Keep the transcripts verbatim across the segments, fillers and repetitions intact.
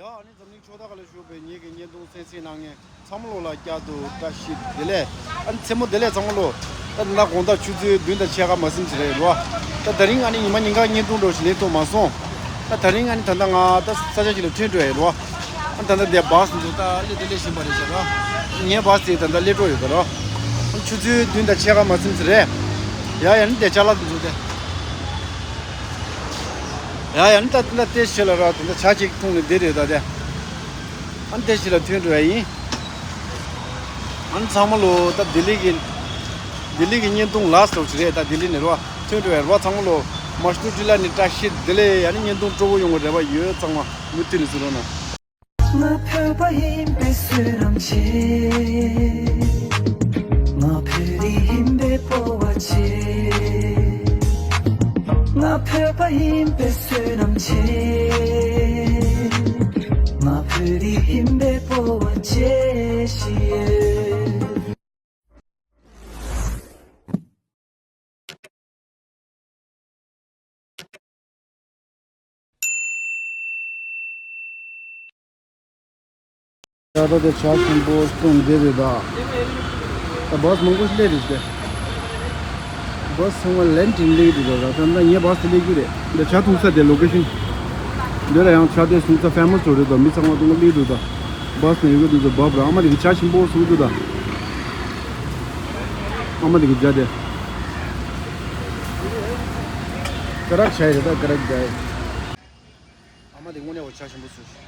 ཡ་ཨ་ནི་འཛམ་གླིང་ཕྱོགས་མཐའ་ཁག་ལ་བཞུགས་པའི་ངེད་ཀྱི་བརྙན་ཐུང་གསན་གཟིགས་གནང་མཁན་ཚང་མ་ལོ་ལ་བསྐྱར་དུ་བཀྲ་ཤིས་བདེ་ལེགས། ཨ་ནི་མཚན་མོ་བདེ་ལེགས་ཚང་མ་ལོ། ད་ད་དགོང་དག་ཆུ་ཚོད་བདུན་དང་ཕྱེད་ཀ་མ་ཟིན་ཙམ་རེད་རོ། ད་དེ་རིང་ཨ་ནི་ཉི་མ་ཉིན་གང་བརྙན་ཐུང་འདྲ་ཞིག་ལེན་ཐུབ་མ་སོང་། ད་དེ་རིང་ཨ་ནི་ད་ལྟ་ང་ད་ས་ཆ་ཞིག་ལ་ཐོན་འགྲོ་ཡ་རོ། ཨ་ད་ལྟ་འདི་བཱས་འདུག་ད་སླེབས་ད་སླེབས་བཞིན་པ་རེད་ཤག་རོ། ངའི་བཱས་དེ་ད་ལྟ་སླེབས་འགྲོ་ཡོད་ད་རོ། ཨ་ཆུ་ཚོད་བདུན་དང་ཕྱེད་ཀ་མ་ཟིན་ཙམ་རེད། ཡ་ཡ་ནི་དེ་ཅ་ལག་འདུག་དེ། ཡ་ཡ་ནི་ད་ད་ལྟ་དེ་ཤེས་ལ་རོ། ད་ལྟ་ཇ་གཅིག་འཐུང་ནས་བསྡད་རེད་ད་དེ། ཨ་ནི་དེ་ཞིག་ལ་ཐོན་འགྲོ་ཡ་ཡིན། ཨ་ནི་ཚང་མ་ལོ་ད་ལྡི་ལི་གི་ལྡི་ལི་གི་བརྙན་ཐུང་ལ་སྟོར་ཞིག་རེད། ད་ལྡི་ལི་ནས་རོ་ཐོན་འགྲོ་ཡ་རོ། ཚང་མ་ལོ་མ་ཤུ་ཏུ་ཀྲི་ལ་ནི་བཀྲ་ཤིས་བདེ་ལེགས། ཨ་ནི་བརྙན་ཐུང་སྤྲོ་པོ་ཡོང་བའི་རེ་བ་ཡོད། ཚང་མ་མུ་མཐུད་ནས་གཟིགས་རོགས་གནང་། ང་བོད་པ་ཡིན་པའི་བསོད་ནམས་ཆེ། ང་བོད་རིགས་ཡིན་པའི་སྤོབས་པ་ཆེ། ང་བོད་པ་ཡིན་པའི་བསོད་ནམས་ཆེ། ང་བོད་རིགས་ཡིན་པའི་སྤོབས་པ་ཆེ་ཞིག་ཡོད། ད་ལྟ་དེ་ཇ་ཆེན་པོ་བཏུང་བསྡད་རེད་ད། ད་བཱས་མང་པོ་ཞིག་སླེབས་རེད་དེ། བཱས་ཚང་མ་ལན་ཀྲིན་སླེབས་རེད་ད། ད་ལྟ་ངའི་བཱས་དེ་སླེབས་རྒྱུ་རེད། འདི་ཇ་འཐུང་ས་དེ་ལོ་ཀེ་ཤན། འདི་ལ་ཡང་ཇ་དེ་བཟོ་ས་ཕེ་མ་སི་ཚོ་རེད་ད། མི་ཚང་མ་འདུག་སླེབས་འདུག་ད། བཱས་ནས་ཡོད་གི་འདུག་ད། བབ་ར་ཨ་མ་དེ་གི་ཇ་ཆེན་པོ་བཟོ་གི་འདུག་ད། ཨ་མ་དེ་གི་ཇ་དེ། ཀ་རག་ཆ་ཡི་རེད་ད། ཀ་རག་ཇ་ཡི། ཨ་མ་དེ་དངོས་གནས་འོ་ཇ་ཆེན་པོ་བཟོས།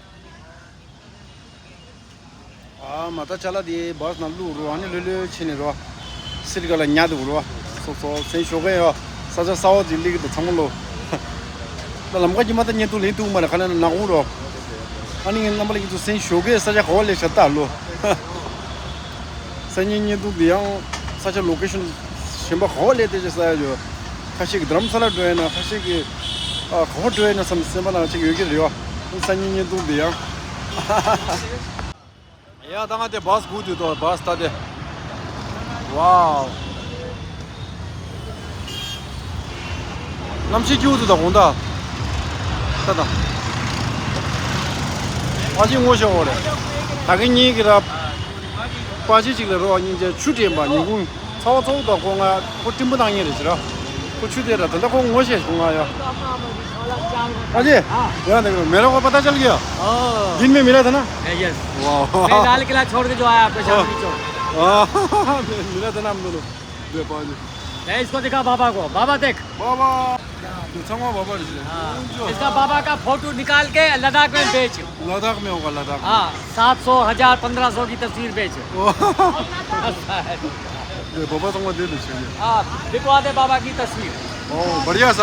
ཨ་མ་ད་ཅ་ལག་དེ་བཱས་ནང་བླུགས་རོགས། ཨ་ནི་ལྷོད་ལྷོད་བྱས་ནས་རོགས། སིར་ག་ལ་ཉལ་འདུག་རོགས། སོ་སོ་སེམས་ཤོག་གེ་ཡོ། ས་ཆ་གསར་པ་དེ་སླེབས་ཀྱི་འདུག་ཚང་མ་ལོ། ད་ལམ་ཁ་གྱི་མ་ད་བརྙན་ཐུང་ལེན་ཐུབ་མ་རེད། ཁ་ན་ནག་ཁུང་རོགས། ཨ་ནི་ངའི་རྣམ་པ་ལ་ཡིན་ཚུལ་སེམས་ཤོག་གེ། ས་ཆ་ག་བ་སླེབས་ཤག་ལྟ་ལོ། སང་ཉིན་བརྙན་ཐུང་འདི་ཡང་ས་ཆ་ལོ་ཀེ་ཤན་གཞན་པ་ག་བ་སླེབས་དེ་ཅེས་ས་ཡ་ཡོད། ཁ་ཤས་ཀྱིས་དྷ་རམ་ས་ལ་འགྲོ་ཡ་ན། ཁ་ཤས་ཀྱིས་ཨ་ག་བ་འགྲོ་ཡ་ན་བསམ་སེམས་པ་ནང་གཅིག་ཡོད་ཀྱི་རེད་བ། སང་ཉིན་བརྙན་ཐུང་འདི་ཡང་། ཡ་ད་ང་དེ་བཱས་སྒུག་དུས་དོ་བཱས་ད་དེ། ཝའོ། གནམ་གཤིས་སྐྱིད་པོ་འདུག་ད་དགོང་དག་ད་ད། ཕ་ཆེ་ངོ་ཤེས་འོ་རེད། ད་གིན་ཉིན་གྱི་ར། ཕ་ཆེ་གཅིག་ལ་རོ་བ་གཉིས་ཆ་ཆུ་དྲན་པ་ཉིན་གུང་ཚ་བ་ཚ་བོ་དང་ཁོ་ང་ཁོ་སྤྲིན་པོ་བཏང་ཉེ་རེད་ཟེར་ར། ཁོ་ཆུ་དེ་ར་ད་ལྟ་ཁོ་ངོ་ཤེས་ཁོ་ང་ཡ། ཕ་ཆེ། ཡང་ད་གིན་མེ་ར་ཁོ་པ་ད་ཅལ་གི་ཡ། दिन में मिला था ना? यस। वाह। मैं लाल किला छोड़ के जो आया आपके सामने चौक। मिला था ना हम दोनों। मैं इसको दिखा बाबा को, बाबा देख। बाबा। ཚང་མ་བ་བ་རེད། हाँ। इसका बाबा का फोटो निकाल के लद्दाख में बेच। लद्दाख में होगा, लद्दाख में। हाँ, सात सौ, हजार, पन्द्रह सौ की तस्वीर बेच। वाह। हाँ, बाबा ཚང་མ་འདི་ལ་ཞིག་ཡོད། हाँ, बिकवा दे बाबा की तस्वीर। ཨོ་བར་ཡ་ས།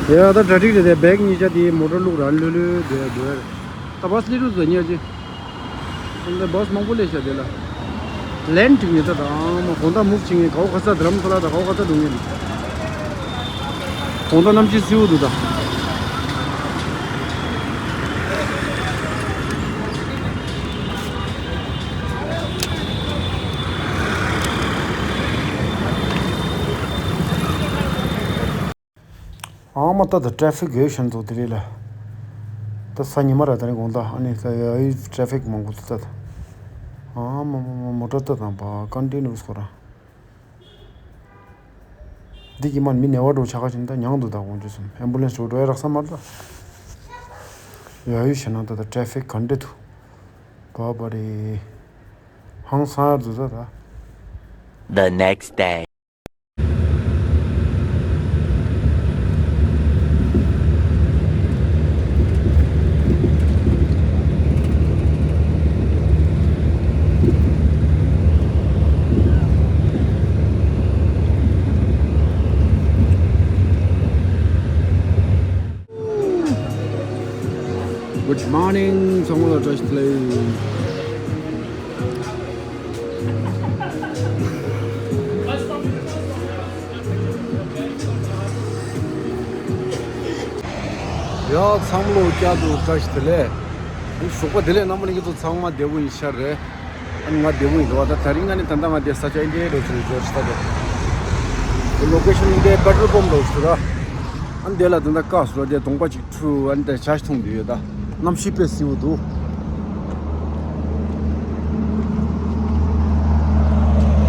ཡ་ད་གྲ་སྒྲིག་རེད་དེ། བེག་གཉིས་ཆ་དེ་མོ་ཊ་བླུགས་ར་ལྷོད་ལྷོད་དེ་འགྲོ་ཡ་རེད། ད་བཱས་སླེབས་འགྲོ་ཟ་ཉལ་ཅི། འདི་བཱས་མང་པོ་སླེབས་ཤག་དེ་ལ། ལན་ཀྲིན་ནས་ད་དང་མ་དགོང་དག་མུག་ཕྱིན་ངས་གའོ་ཁ་ས་དྷ་རམ་ས་ལ་ད་གའོ་ཁ་ས་འགྲོ་ངས་ནི། དགོང་དག་གནམ་གཤིས་བསིལ་པོ་འདུག་ད། ཨ་མ་ད་ད་ཊྲེ་ཕིག་ཡོད་ཤན་ཚོ་དེ་རེད་ལ། ད་ས་ཉི་མ་ར་ད་ནི་དགོང་དག་ཨ་ནི་ས་ཡ་ཡི་ཊྲེ་ཕིག་མང་པོ་འདུག་ད། ཨ་མ་མ་མ་མོ་ཊ་ད་དང་པ་ཀོན་ཊི་ནུ་སི་ཁོ་ར། འདི་གི་མ་མི་ནེ་བ་འགྲོ་ཆ་ཁ་ཅན་ད་མྱང་འདུག་ད་དགོང་ཇུ་སུམ་ཨེམ་བུ་ལེན་སི་འགྲོ་འགྲོ་ཡ་རག་ས་མ་རེད་ད། ཡ་ཡུ་ཤ་ན་ད་ད་ཊྲེ་ཕིག་ག་འདྲ་འདུག་བ་བ་རེད། ཧང་སང་ཡར་འདུག་ད་ད། The next day. Good morning, ཚང་མ་ལ་བཀྲ་ཤིས་བདེ་ལེགས། ཡ་ཚང་མ་ལ་བསྐྱར་དུ་བཀྲ་ཤིས་བདེ་ལེགས། ཞོགས་པ་བདེ་ལེགས། རྣམ་པ་ལྷན་རྒྱས་ཚོ་ཚང་མ་བདེ་པོ་ཡིན་ཤག་རེད། ཨ་ནི་ང་བདེ་པོ་ཡིན་འདུག་བ། ད་དེ་རིང་ང་ནི་ད་ལྟ་ང་དེ་ས་ཆ་ཨིན་ཌི་ཡའི་འགྲོ་ཚུལ་འགྲོ་ཤི་ད་དེ། ལོ་ཀེ་ཤན་ཨིན་ཌི་ཡའི་པེ་ཊོལ་པམ་འགྲོ་ཤི་ད། ཨ་འདི་ལ་ད་ལྟ་བཀག་སོང་། དེ་གདོང་པ་ཅིག་འཁྲུ། ཨ་འདི་ཇ་འཐུང་དུ་ཡོད་ད། གནམ་གཤིས་དཔེ་བསིལ་པོ་འདུག་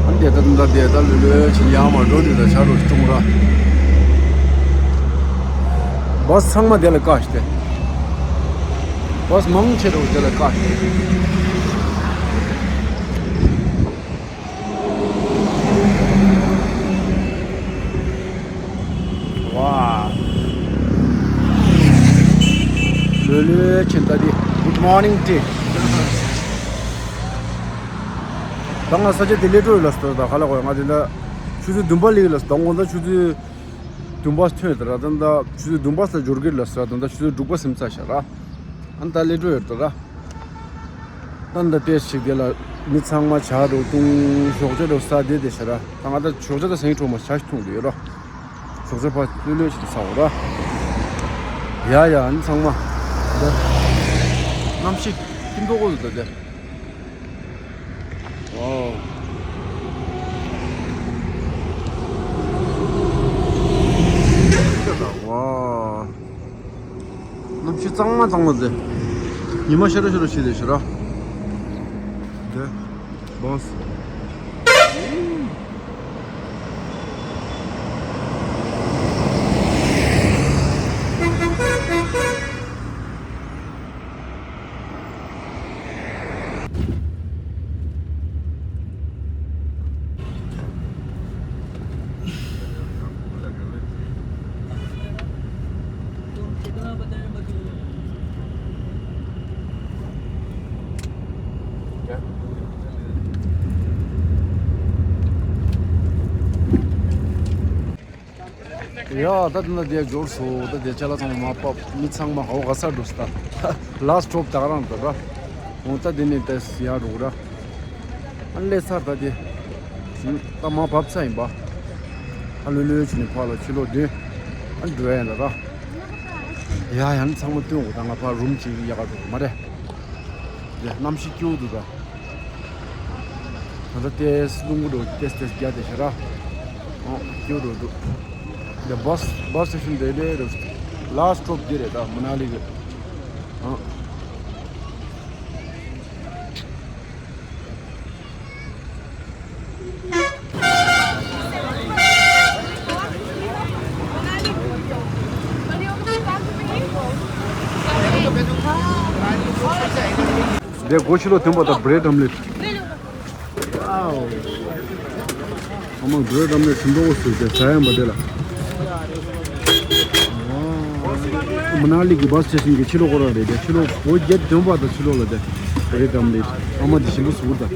ཨ་འདི་ད་ད་ལྟ་དེ་ད་ལོས་ལོས་ཕྱིན་ཡར་མར་འགྲོ་དུས་ད་ཇ་རུ་འཐུང་ར། བཱས་ཚང་མ་དེ་ལ་བཀག་ཤི་ཏེ། བཱས་མང་ཆེ་རུ་དེ་ལ་བཀག་ཤི་ཏེ། ཝ། ལོས་ལོས་ཕྱིན་ད་དེ། Good morning tea། ད་ང་ས་ཆ་དེ་སླེབས་འགྲོ་ཡོད་ལ་སོ། ད་ག་ལ་གོ་ང་དེ་ད་ཆུ་ཚོད་བདུན་པ་སླེབས་ཡོད་ལ་སོ། ད་དགོང་དག་ཆུ་ཚོད་བདུན་པ་ཐོན་ཡོད་ད་ར། ད་ད་ཆུ་ཚོད་བདུན་པ་ས་འབྱོར་གི་ལ་སོ། ད་ད་ཆུ་ཚོད་དྲུག་པ་ཟིན་ཚར་ཤག་ར། ཨ་ད་སླེབས་འགྲོ་ཡོད་ད་ར། ད་ད་ཏེས་ཞིག་དེ་ལ་མི་ཚང་མ་ཇ་རུ་འཐུང་། ཞོགས་ཇ་རུ་ཟ་དེ་དེ་ཤ་ར། ད་ང་ད་ཞོགས་ཇ་ད་སེང་ཁྲོ་མ་ཇ་ཞིག་འཐུང་དུ་ཡོད་ར། ཞོགས་ཇ་ཕ་ལོས་ལོས་ཞིག་ཟ་འོ་ར། ཡ་ཡ། ཨ་ནི་ཚང་མ་འདི་གནམ་གཤིས་སྐྱིད་མདོག་གོ་འདུག་ད་དེ། ཝའོ། ཝའོ། གནམ་གཤིས་གཙང་མ་གཙང་མ་ཟེ། ཉི་མ་ཤར་ར་ཤར་ར་བྱེད་དེ་ཤར་ར། དེ། བཱས། ཡ་ད་དེ་ན་དེ་འབྱོར་སོང་། ད་དེ་ཅ་ལག་ཚང་མ་མར་ཕབ། མི་ཚང་མ་ཧོ་ག་ས་འགྲོ་སོང་། ད་ལཱསི་ཊི་སི་ཊོབ་ད་ག་རང་ད་ར། འོ་ད་དེ་ནས་ད་ཡར་འགྲོ་ར། ཨ་ནི་སླེབས་ཚར་ད་དེ། ད་མར་བབས་ཚར་ཡིན་པ། ཨ་ལོས་ལོས་བྱས་ནས་ཕར་ལ་ཕྱི་ལོགས་འདི། ཨ་འགྲོ་ཡ་ཡིན་ད་ར། ཡ་ཡ་ནི་ཚང་མ་སྟོན་འོ་ད་ང་ཕར་རུམ་གཅིག་ཡག་ག་འགྲོ་མ་རེད། དེ་གནམ་གཤིས་སྐྱིད་པོ་འདུག་ད། ད་ལྟ་ཏེས་རླུང་བུ་འགྲོ་ཏེས་ཏེས་རྒྱག་དེ་ཤ་ར། ཨོ་སྐྱིད་པོ་འགྲོ་འདུག་དེ་བཱས་བཱས་སི་ཊེ་ཤན་དེ་རེད་རེད། ལཱསི་ཊི་སི་ཊོབ་འདི་རེད་ད་མ་ན་ལི་གི། ཨོ། འདི་སྒོ་ཕྱི་ལོགས་ཐོན་པ་དང་བྷི་རེཌ་ཨོམ་ལེཊ། ཨའོ། ཨ་མ་བྷི་རེཌ་ཨོམ་ལེཊ་ཐུན་མོང་སུ་ཟེར་ཟ་ཡང་པ་དེ་ལ། མ་ན་ལི་གི་བཱས་སི་ཊེ་ཤན་གྱི་ཕྱི་ལོགས་སྐོར་ར་རེད་དེ། ཕྱི་ལོགས་སྒོ་བརྒྱད་ཐོན་པ་དང་ཕྱི་ལོགས་ལ་དེ་བྷི་རེཌ་ཨོམ་ལེཊ། ཨ་མ་དེ་ཞིམ་པོ་ཟུག་ད། ཡ་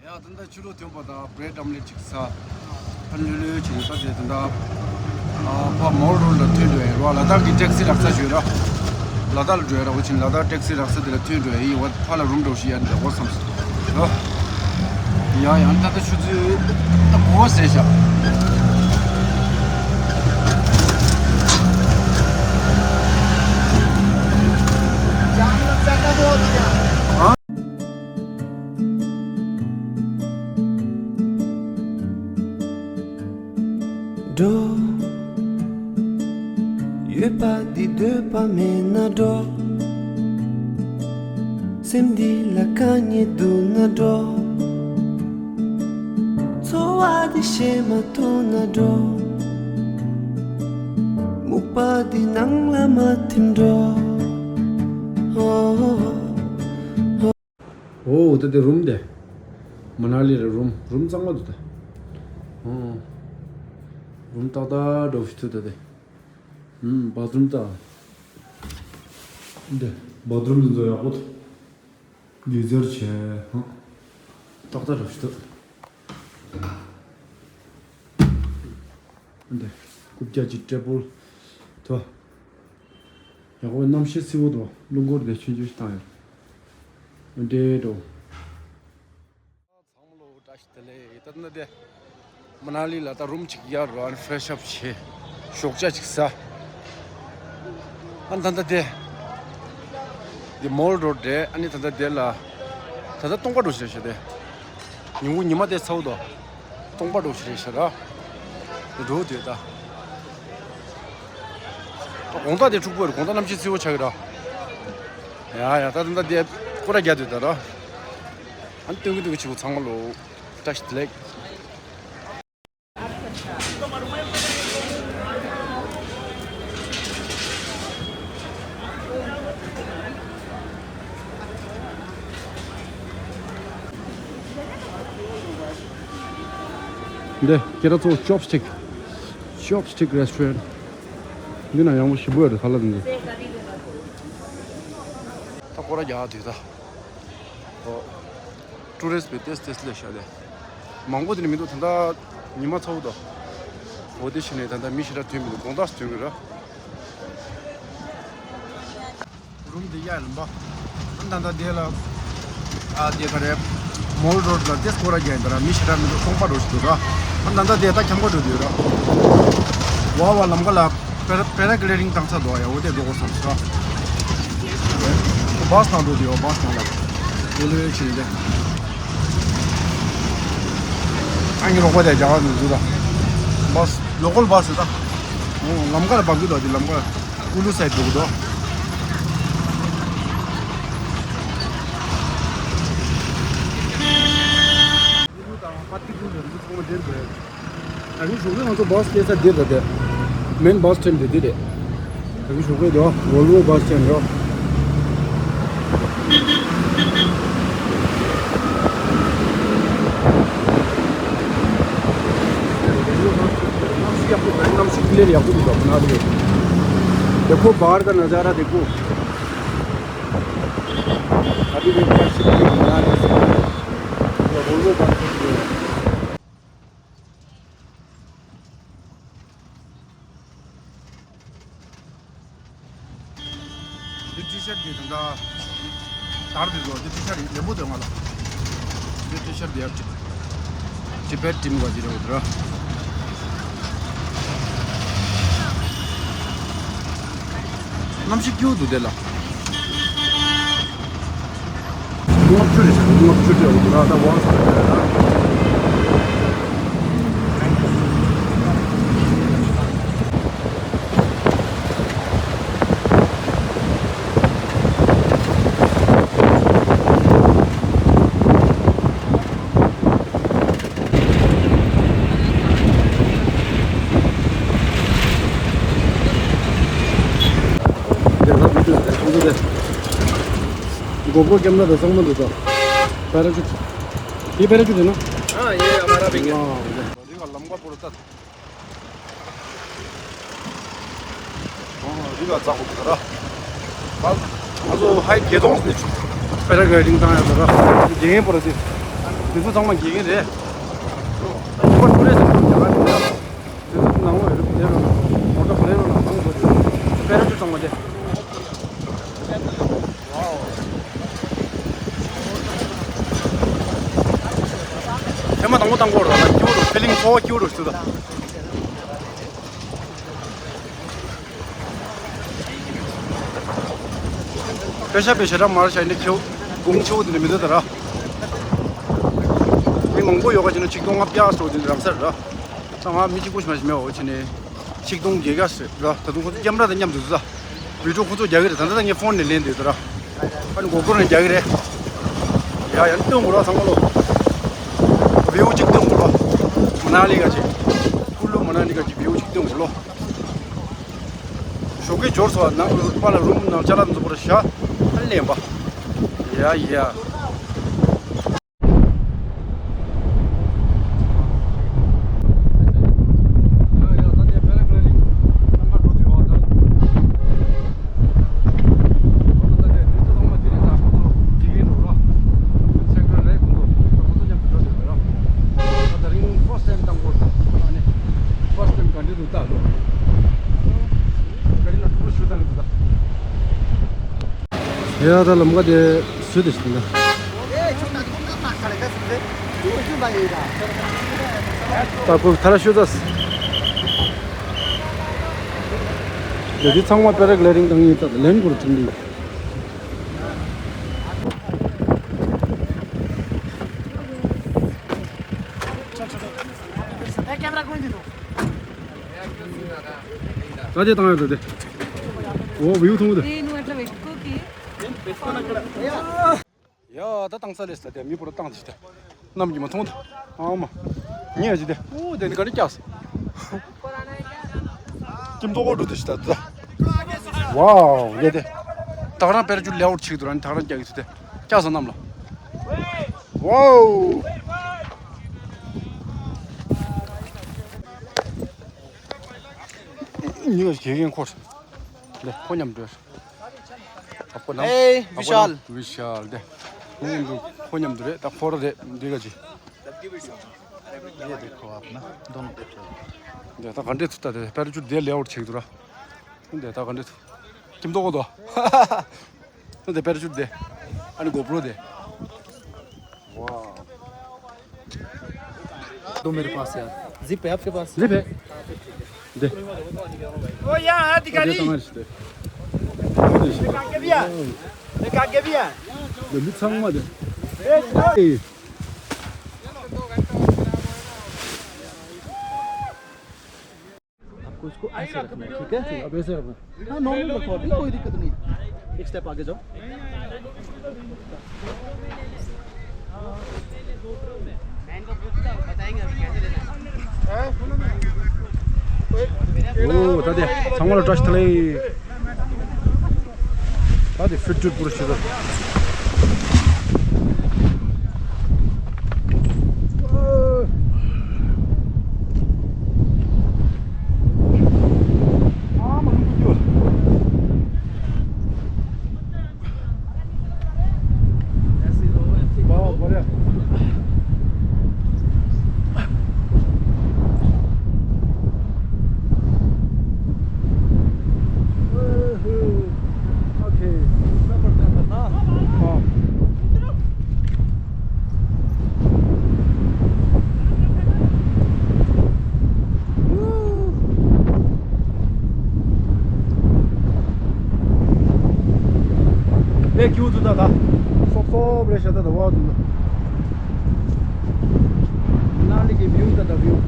ད་ལྟ་ཕྱི་ལོགས་ཐོན་པ་དང་བྷི་རེཌ་ཨོམ་ལེཊ་ཅིག་ཟ། ཨ་ལོས་ལོས་བྱས་ནས་ད་དེ་ད་ལྟ་ཨ་ཕ་མོལ་རོཌ་ལ་ཐོན་འགྲོ་ཡིན་རོ། ལ་དྭགས་ཀྱི་ཊེག་སི་རག་ས་ཞུས་ར། ལ་དྭགས་ལ་འགྲོ་ཡ་ར། འོ་ཕྱིན་ལ་དྭགས་ཊེག་སི་རག་ས་དེ་ལ་ཐོན་འགྲོ་ཡ་ཡིན། འོ་ཕ་ལ་རུམ་འགྲོ་ཞིག་ཡ་འདྲ་འོ་བསམ་སོང་། ཡ་ཡང་ད་ལྟ་ཆུ་ཚོད་ད་དགུ་པ་ཟེར་ཤག་འགྲོ། ཡོད་པ་འདི་འདོད་པ་མེད་ན་འགྲོ། སེམས་འདི་ལ་དཀའ་ངལ་འདུག་ན་འགྲོ། འཚོ་བ་འདི་བྱེད་མ་ཐུབ་ན་འགྲོ། སྨུག་པ་འདི་ནང་ལ་མ་ཐིམ་འགྲོ། ཨོ། ཨོ་ད་དེ་རུམ་དེ། མ་ན་ལི་ར་རུམ་རུམ་གཙང་མ་འདུག་ད། ཨོ། རུམ་ཏག་ཏག་འགྲོ་ཞིག་ཐུབ་ད་དེ། ཨུམ་བཱ་ཐི་རུམ་ད། འདི་བཱ་ཐི་རུམ་འདི་ཚོ་ཡག་པོ་འདུག་ལེ་ཛར་བྱས། ཧ། ཏག་ཏག་འགྲོ་ཞིག་ཐུབ། འདི་རྐུབ་བཀྱག་ཅིག་ཊེ་བལ་ཐོ། ཡག་པོ་གནམ་གཤིས་བསིལ་པོ་འདུག་རླུང་འཁོར་དེ་ཆུང་ཆུང་ཞིག་བཏང་ཡོད། འདྲེ་འགྲོ། ཚང་མ་ལོ་བཀྲ་ཤིས་བདེ་ལེགས། ད་ལྟ་འདི་མ་ན་ལི་ལ་ད་རུམ་ཅིག་གཡར་རོ། ཨ་ནི་ཕི་རེ་ཤི་ཨབ་བྱས། ཞོགས་ཇ་ཅིག་ཟ། ཨ་ནི་ད་ལྟ་འདི་འདི་མོལ་རོཌ་རེད། ཨ་ནི་ད་ལྟ་འདི་ལ་ད་ལྟ་སྟོང་པ་འགྲོ་ཞིག་རེད་ཤག་དེ། ཉིན་གུང་ཉི་མ་དེ་ཚ་བོ་དོ། སྟོང་པ་འགྲོ་ཞིག་རེད་ཤག་ར། འགྲོ་དུས་ད། དགོང་དག་དེ་འཁྲུག་པོ་རེད། དགོང་དག་གནམ་གཤིས་བསིལ་བོ་ཆགས་ཀྱི་ར། ཡ་ཡ། ད་ད་ད་དེ་སྐོར་ར་རྒྱག་དུས་ད་ར། ཨ་ནི་སྟོན་གི་སྟོན་གི་བྱེད་དགོས། ཚང་མ་ལོ། བཀྲ་ཤིས་བདེ་ལེགས། འདི་ཁྱེད་རང་ཚོ་Chopstick། Chopstick Restaurant། འདི་ན་ཡག་པོ་ཞེ་པོ་ཡོད་རེད། ཧ་ལ་འདི། ད་སྐོར་ར་རྒྱག་དུས་ད། ཨོ། ཊུ་རི་སི་པས་ཏེས་ཏེས་སླེབས་ཤག་དེ། མང་པོ་དེ་ནི་མི་འདུག། ད་ལྟ་ཉི་མ་ཚ་བོ་འདུག། འོ་དེ་བྱས་ནས་ད་ལྟ་མི་ཞེ་དྲག་ཐོན་མི་འདུག། དགོང་དག་ཐོན་གི་རེད། རུམ་དེ་གཡར་ལམ་པ། ཨ་ད་ལྟ་དེ་ལ། ཨ་དེ་ག་རེ། མོལ་རོ་ཌི་ལ་ཏེས་སྐོར་ར་རྒྱག་ཡིན་ད་ར། མི་ཞེ་དྲག་མི་འདུག། སྟོང་པ་འགྲོ་བཞིན་འདུག་ར། ཨ་ད་ལྟ་དེ་ད་འཁྱམ་ག་འགྲོ་དུས་ར། ཝ་ཝ་ལམ་ཁ་ལ། པེ་ར་པེ་ར་གི་ལེ་ཌིང་བཏང་ཚར་འདུག་ཡ། འོ་དེ་འགྲོ་དགོས་བསམ་སོང་། བྷ་སི་ནང་འགྲོ་དུས་ཡོད། བྷ་སི་ནང་ལ་རེལ་ཝེ་བྱས་ཏེ། ཨ་ནི་རོགས་པ་དེ་རྒྱ་གར་ནས་འཛུལ་ལ། བྷ་སི་ལོ་ཀལ་བྷ་སི་རེད་ད། འོ་ལམ་ཁ་ལ་འབབ་ཀྱི་འདུག། དེ་ལམ་ཁ་ལ་ཀུ་ལུ་སའིཌ་འགྲོ་གི་འདུག། ཨ་ནི་ཞོགས་ཀས་ང་ཚོ་བྷ་སི་སྐྱེལ་ས་འདི་རེད་དེ། མེན་བྷ་སི་སི་ཊེན་ཌི་འདི་རེད། ད་གིན་ཞོགས་ཀས་དེ་ཝོལ་ཝོ་བྷ་སི་སི་ཊེན་ཌི་རེད། གནམ་གཤིས་ཡག་པོ་འདུག། གནམ་གཤིས་ཀི་ལེར་ཡག་པོ་འདུག། ཁོ་ན་དེ། देखो बाहर का नज़ारा देखो। अभी भी ऊपर से भी घूमना है। ཝོལ་ཝོ་བྷ་སི་སི་ཊེན་ཌི་རེད། འདི་ཊི་ཤར་འདི་དང་འདྲ། དར་འདི་ཚོ་འདི་ཊི་ཤར་ལེན་པོ་འདུག་ང་ལ། འདི་ཊི་ཤར་འདི་ཡར་ཅིག། ཊི་བེཊ་ཊིམ་ག་ཅི་རེད་འོ་དེ་ར། གནམ་གཤིས་སྐྱིད་པོ་འདུག་དེ་ལ། ལྔ་བཅུ་རེད་ཤག། ལྔ་བཅུ་རེད་འོ་དེ་ར། ད་ཝང་ས་རེད་ར། རྒྱ་ཚ་བི་ཌིའོ་དེ་ཁོང་ཚོ་དེ། གོ་པྲོ་ཀེམ་ར་དང་ཚང་མ་འདུག་ད། པེ་ར་ཤུཊ། འདི་པེ་ར་ཤུཊ་ཡིན་ན། ཨ་ཡེ་ཨ་མ་ར་བི་གེ། ཨ་འདི་ག་ལམ་ཁ་པོ་རུ་ཏ། ཨོ་འདི་ག་ཛ་ཧོ་གི་ད་ར། ད་ང་ཚོ་ཧའི་བརྒྱད་སྟོང་ནས་བྱུང་། པེ་ར་གི་ལའི་ཌིང་བཏང་ཡ་ད་ར། དགེ་རྒན་པོ་ར་སི། འདི་ཚོ་ཚང་མ་དགེ་རྒན་རེད། ད་ཕྱི་པར་ཀྲུ་རེ་སི་ཁོ་རང་རྒྱ་གར་རེད་ཡ། དེ་ཚོ་ནང་ལོགས་ཡོད་རེད། པོ་ལེ་རོ་ནང་། མོ་ཊ་པོ་ལེ་རོ་ནང་ཐང་དགོས་རེད། པེ་ར་ཤུཊ་བཏང་བ་དེ། ཐེངས་མ་དང་པོ་བཏང་གི་ཡོད་རེད། སྐྱིད་པོ་འདུག། ཕི་ལིང་ཚོར་བ་སྐྱིད་པོ་འདུག་ཞུ་ད། པེ་ཤ་པེ་ཤ་ར་མར་ཤ་ནི་ཁྱེའུ་གུང་ཆེ་བོ་དེ་འདྲ་མི་འདུག་ད་ར། མི་མང་པོ་ཡོད་ག་ཅིག་ན་ཆིག་སྟོང་ལྔ་བརྒྱ་སོགས་དེ་འདྲ་རག་ས་རེད་ར། ད་ང་མི་གཅིག་པོ་ཞིག་མ་ཞིག་མེད་འོ་ཆེ་ནི། ཆིག་སྟོང་བརྒྱད་བརྒྱ་ཟེར་ར། ད་དུང་ཁོ་ཚོ་ཀེམ་ར་དང་མཉམ་དུ་འདུག་ད། བི་ཌིའོ་ཁོ་ཚོ་རྒྱག་གི་རེད། ད་ལྟ་ད་ངས་ཕོན་ནས་ལེན་འདུག་ད་ར། ཨ་ནི་གོ་པྲོ་ནས་རྒྱག་གི་རེད། ཡ་ཡ་ནི་སྟོན་དགོས་ར་ཚང་མ་ལོ། བིའུ་གཅིག་སྟོན་དགོས་ར། མ་ན་ལི་ག་ཅིག། ཀུ་ལུ་མ་ན་ལི་ག་ཅིག་བིའུ་གཅིག་སྟོན་དགོས་ལོ། ཞོགས་ཀས་འབྱོར་སོང་། ནང་པ་ལ་རུམ་ནང་ཅ་ལག་འཛུགས་པར་བྱ། ཨ་ལེན་པ། ཡ་ཡ། ཡ་ད་ལམ་ཁ་དེ་སུ་དེ་ཞིག་ན། ད་ཁོ་ཐ་ར་ཤུ་ཙ། ཡ་དེ་ཚང་མ་པེ་ར་གི་ལའི་ཌིང་བཏང་ཡིན་ད་ལེན་དགོས་རེད་དྲན་གི། ད་དེ་བཏང་ཡོད་ད་དེ། ཨོ་བེའུ་མཐོང་གི་འདུག་ཡ་ད་བཏང་ས་ལས་ས་དེ་མི་པོ་ར་བཏང་ཅི་ད་ནམ་གྱི་མ་མཐོང་ད་ཨ་མ་ཉེ་ཅི་དེ་ཨོ་དེ་ནི་ག་ནི་སྐྱག་ས་ཀྱིམ་ཏོ་གོ་འགྲོ་དེ་ཤི་ད་ད་ཝའོ་ཡེ་དེ་ད་ག་རང་པེ་ར་ཅུཊ་ལེའུ་ཆིག་ཏུ་ར་ནི་ད་ག་རང་སྐྱག་གི་ཚུལ་དེ་སྐྱག་ས་རྣམས་ལ་ཝའོ། ཉི་མ་དགེ་རྒན་ཁོ་རེད། ཁོ་མཉམ་འགྲོ། ཨ་ཁོ་ནམ། ཨེ་ཨ་ཁོ་ནམ་བི་ཤཱལ། བི་ཤཱལ་དེ། ཁོ་མཉམ་འགྲོ། ཁོ་མཉམ་འགྲོ་རེད། ད་ཁོ་ར་རེད་འདི་ག་ཅི། ये देखो आप ना दोनों देखो। དེ་ད་ག་འདྲས་ཐུག་ད་དེ་པེ་ར་ཅུཊ་དེ་ལེའུ་ཆིག་ཏུ་ར། དེ་ད་ག་འདྲས་ཐུག་ཀྱིམ་ཏོ་གོ་དོ། དེ་པེ་ར་ཅུཊ་དེ། ཨ་ནི་གོ་པྲོ་དེ། वाह। दो मेरे पास यार। जिप है आपके पास? जिप है। दे। ओ यहाँ हाथ दिखा दे। एक आगे भी है। एक आगे भी है। दे, दे, दे। ए। आपको इसको ऐसे रखना है, ठीक है? अब ऐसे रखना। हाँ, नॉर्मल रखो अभी, कोई दिक्कत नहीं। एक स्टेप आगे जाओ। ཨོ་ད་དེ་ཚང་མ་ལ་བཀྲ་ཤིས་བདེ་ལེགས། ད་དེ་ཕིཊ་ཕུར་ཤི་ད། དེ་ཁྱུ་ཚོ་ད་ད། སོབ་སོབ་རེད་ཤག་ད་ད་བ་འདུག་ན། མནའ་ལི་གི་བིའུ་ད་ད་བིའུ།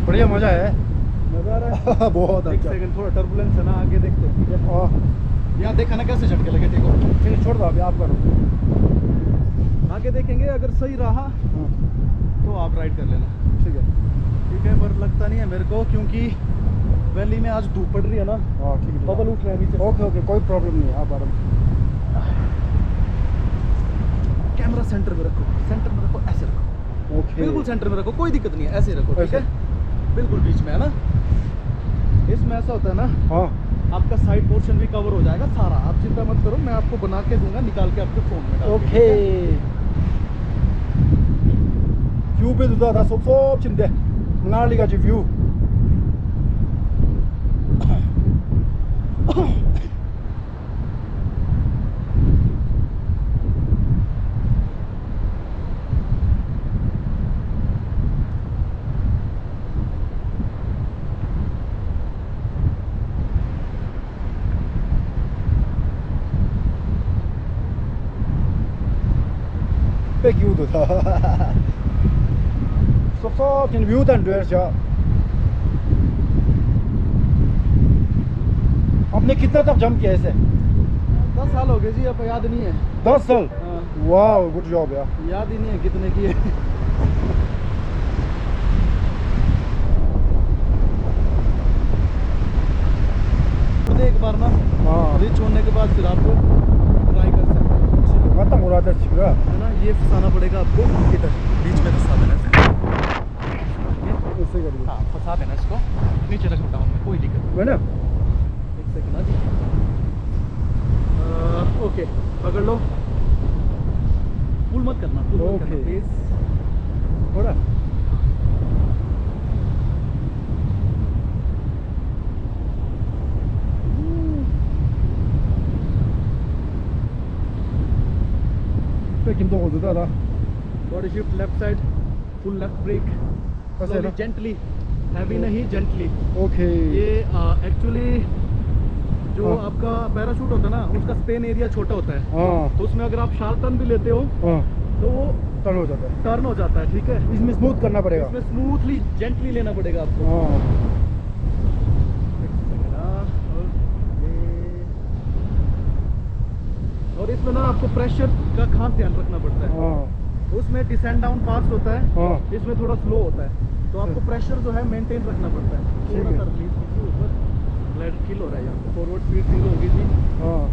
बढ़िया मजा है। मजा आ रहा है। बहुत एक अच्छा। सेकंड, थोड़ा टर्बुलेंस है ना, आगे देखते हैं, ठीक है? हाँ। यहाँ देखा ना कैसे झटके लगे, ठीक हो? ठीक है, छोड़ दो, अभी आप करो। आगे देखेंगे, अगर सही रहा हाँ। तो आप राइड कर लेना। ठीक है। ठीक है, पर लगता नहीं है मेरे को, क्योंकि वैली में आज धूप पड़ रही है ना। हाँ, ठीक है। बबल उठ रहे हैं नीचे से। ओके, ओके, कोई प्रॉब्लम नहीं है, आप आराम से। कैमरा सेंटर में रखो, सेंटर में रखो, ऐसे रखो। ओके। बिल्कुल सेंटर में रखो, कोई दिक्कत नहीं है, ऐसे रखो, ठीक है? ऐसे। बिल्कुल बीच में, है ना? इसमें ऐसा होता है ना, हाँ। आपका साइड पोर्शन भी कवर हो जाएगा सारा, आप चिंता मत करो, मैं आपको बना के दूंगा, निकाल के आपके फोन में डाल के, ओके। ठीक है? ཁྱུ་པེ་དུ་ད་ད་སོབ་སོབ་ཕྱིན་ཏེ། མངར་ལི་ག་ཅི་བིའུ། पे क्यों तो था। सब सब इन व्यू तन ड्रेस जा। आपने कितना तक जंप किया ऐसे? दस साल हो गए जी, अब याद नहीं है। दस साल? हाँ। वाह, गुड जॉब यार। याद ही नहीं है कितने की है। एक बार ना, हाँ। रिच होने के बाद फिर आपको ट्राई कर सकते हैं। खत्म हो रहा था छिपरा। है ना, ये फंसाना पड़ेगा आपको इधर, बीच में फंसा देना है। ऐसे करिए। हाँ, फंसा देना इसको, नीचे रखो डाउन में, कोई दिक्कत नहीं। है ना? एक सेकंड, हाँ जी। अ, ओके, पकड़ लो। पुल मत करना, पुल मत करना, ओके। प्लीज। थोड़ा। पे किम तो हो जाता था। Body shift left side, full left brake। ऐसे slowly, ना? Gently, heavy नहीं, gently। ओके। ये, अ, एक्चुअली जो हाँ। आपका पैराशूट होता है ना, उसका स्पेन एरिया छोटा होता है। हाँ। तो उसमें अगर आप शार्प टर्न भी लेते हो, हाँ। तो वो टर्न हो जाता है। टर्न हो जाता है, ठीक है। इसमें स्मूथ करना पड़ेगा। इसमें स्मूथली, जेंटली लेना पड़ेगा आपको। हाँ। एक सेकंड, हाँ, और ये, और इसमें ना आपको प्रेशर का खास ध्यान रखना पड़ता है। हाँ। उसमें डिसेंड डाउन फास्ट होता है, हाँ। इसमें थोड़ा स्लो होता है, तो आपको प्रेशर जो है मेंटेन रखना पड़ता है। ठीक है। थोड़ा सा रिलीज कीजिए ऊपर, ग्लाइडर फील हो रहा है यहाँ पे, फॉरवर्ड स्पीड जीरो होगी जी। हाँ।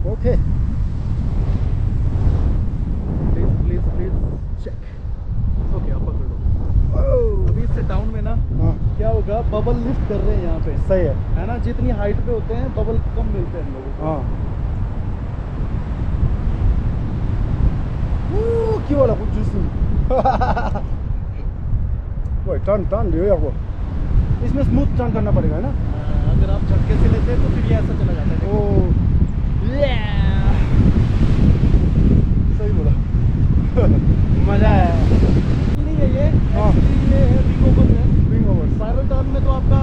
Okay. Please, please, please check. Okay, आप पकड़ लो। ओह। अभी इससे डाउन में ना, हाँ। क्या होगा, बबल लिफ्ट कर रहे हैं यहाँ पे। सही है। है ना, जितनी हाइट पे होते हैं, बबल कम मिलते हैं हम लोगों को। हाँ। ओह, क्यों वाला कुछ जूस नहीं। ओए, टर्न, टर्न दियो यार वो। इसमें स्मूथ टर्न करना पड़ेगा, है ना? हाँ, अगर आप झटके से लेते हैं, तो फिर ये ऐसा चला जाता है। ओह। सही बोला। मजा आया। नहीं है ये, हाँ। Actually ये है विंग ओवर है। Wing over. स्पाइरल टर्न में तो आपका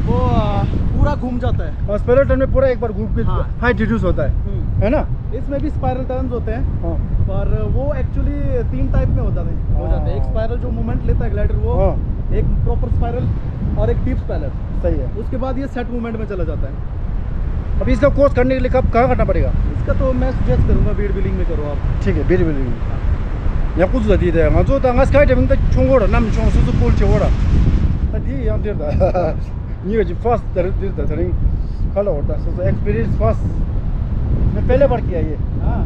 वो, आ, पूरा घूम जाता है। हाँ, स्पाइरल टर्न में पूरा एक बार घूम के हाँ। हाइट रिड्यूस होता है, हम्म। है ना? इसमें भी स्पाइरल टर्न्स होते हैं, हाँ। पर वो एक्चुअली तीन टाइप में होता है, हो जाता है। एक हाँ। स्पाइरल जो मूवमेंट लेता है ग्लाइडर, वो हाँ। एक प्रॉपर स्पाइरल और एक डीप स्पाइरल। सही है। उसके बाद ये सेट मूवमेंट में चला जाता है। अब इसका कोर्स करने के लिए कब, कहाँ करना पड़ेगा? इसका तो मैं सजेस्ट करूंगा बीड बिलिंग में करो आप। ठीक है, बीड बिलिंग। या कुछ तो दी दे, ང་ཚོ་ད་ང་སྐའི་ཌའི་ཝིང་ད་ཆུང་གོ་ར་ནམ་ཆུང་སོ་སོ་པུལ་ཆེ་བོ་ར། ད་དེ་ཡང་དེར་ད། ཉི་འོད་ཀྱི་ཕར་སི་ཊི་དེར་དེར་ད་དེ་རིང་ཁ་ལ་འོར་ད་སོ་སོ་ཨེགས་སི་པི་རི་ཡན་སི་ཕར་སི་ཊི། मैं पहले बार किया ये। हाँ।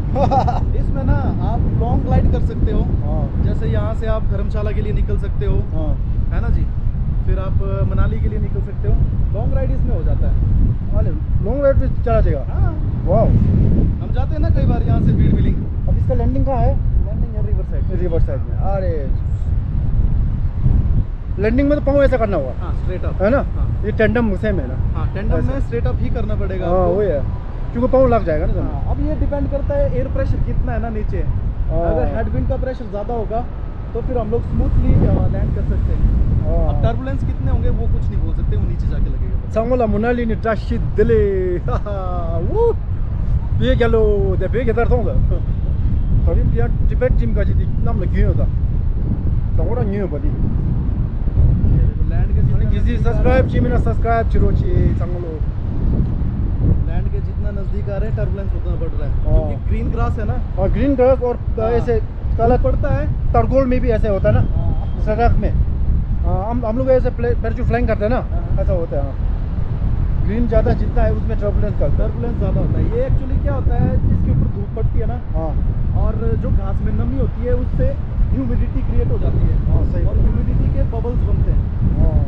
इसमें ना आप लॉन्ग ग्लाइड कर सकते हो। हाँ। जैसे यहाँ से आप धर्मशाला के लिए निकल सकते हो। हाँ। है ना जी? फिर आप, अ, मनाली के लिए निकल सकते हो। लॉन्ग राइड इसमें हो जाता है। अरे, लॉन्ग राइड पे चला जाएगा? हाँ। वाह। हम जाते हैं ना कई बार यहाँ से बीड बिलिंग। अब इसका लैंडिंग कहाँ है? लैंडिंग है रिवर साइड। रिवर साइड में। अरे। लैंडिंग में तो पाँव ऐसा करना होगा। हाँ, स्ट्रेट अप। है ना? हाँ। ये टैंडम सेम है ना? हाँ, टैंडम ऐसा। में स्ट्रेट अप ही करना पड़ेगा हाँ, आपको। वही है। क्योंकि पाँव लग जाएगा ना जमीन। हाँ, अब ये डिपेंड करता है एयर प्रेशर कितना है ना नीचे। हाँ। अगर हेडविंड का प्रेशर ज़्यादा होगा, तो फिर हम लोग स्मूथली, अ, लैंड कर सकते हैं। हाँ। अब टर्बुलेंस कितने होंगे, वो कुछ नहीं बोल सकते, वो नीचे जाके लगेगा। ཚང་མ་ལ་མོ་ན་ལི་ནས་བཀྲ་ཤིས་བདེ་ལེགས། ཧ་ཧ། ཝུ། བོད་རྒྱལ་ལོ། དེ་བོད་རྒྱལ་དར་ཐོང་ལ། ད་རིང་འདི་ཡང་ཊི་བེཊ་ཊིམ་ག་ཅིག་འདི་གནམ་ལ་རྒྱུན་ཡོད་ད། ད་ཁོ་རང་ཉོས་ཡོད་པ་འདི། ལེན་ཌི་གི་ཨ་ནི་གལ་སྲིད་སབ་སི་ཀ་རེབ་བྱས་མེད་ན་སབ་སི་ཀ་རེབ་བྱེད་རོགས་བྱེད་ཚང་མ་ལོ། लैंड के जितना नजदीक आ रहे हैं, टर्बुलेंस उतना बढ़ रहा है, हाँ। क्योंकि ग्रीन ग्रास है ना। हाँ, ग्रीन ग्रास और, अ, हाँ। ऐसे काला पड़ता है। तरगोल में भी ऐसे होता है ना, हाँ। सड़क में। हाँ, हम, हम लोग ऐसे प्ले-, पैराशूट फ्लाइंग करते हैं ना, हाँ। ऐसा होता है, हाँ। ग्रीन ज़्यादा जितना है, उसमें टर्बुलेंस का। टर्बुलेंस ज़्यादा होता है। ये एक्चुअली क्या होता है, इसके ऊपर धूप पड़ती है ना, हाँ। और जो घास में नमी होती है, उससे ह्यूमिडिटी क्रिएट हो जाती है। हाँ, सही और बात। ह्यूमिडिटी के बबल्स बनते हैं। हाँ।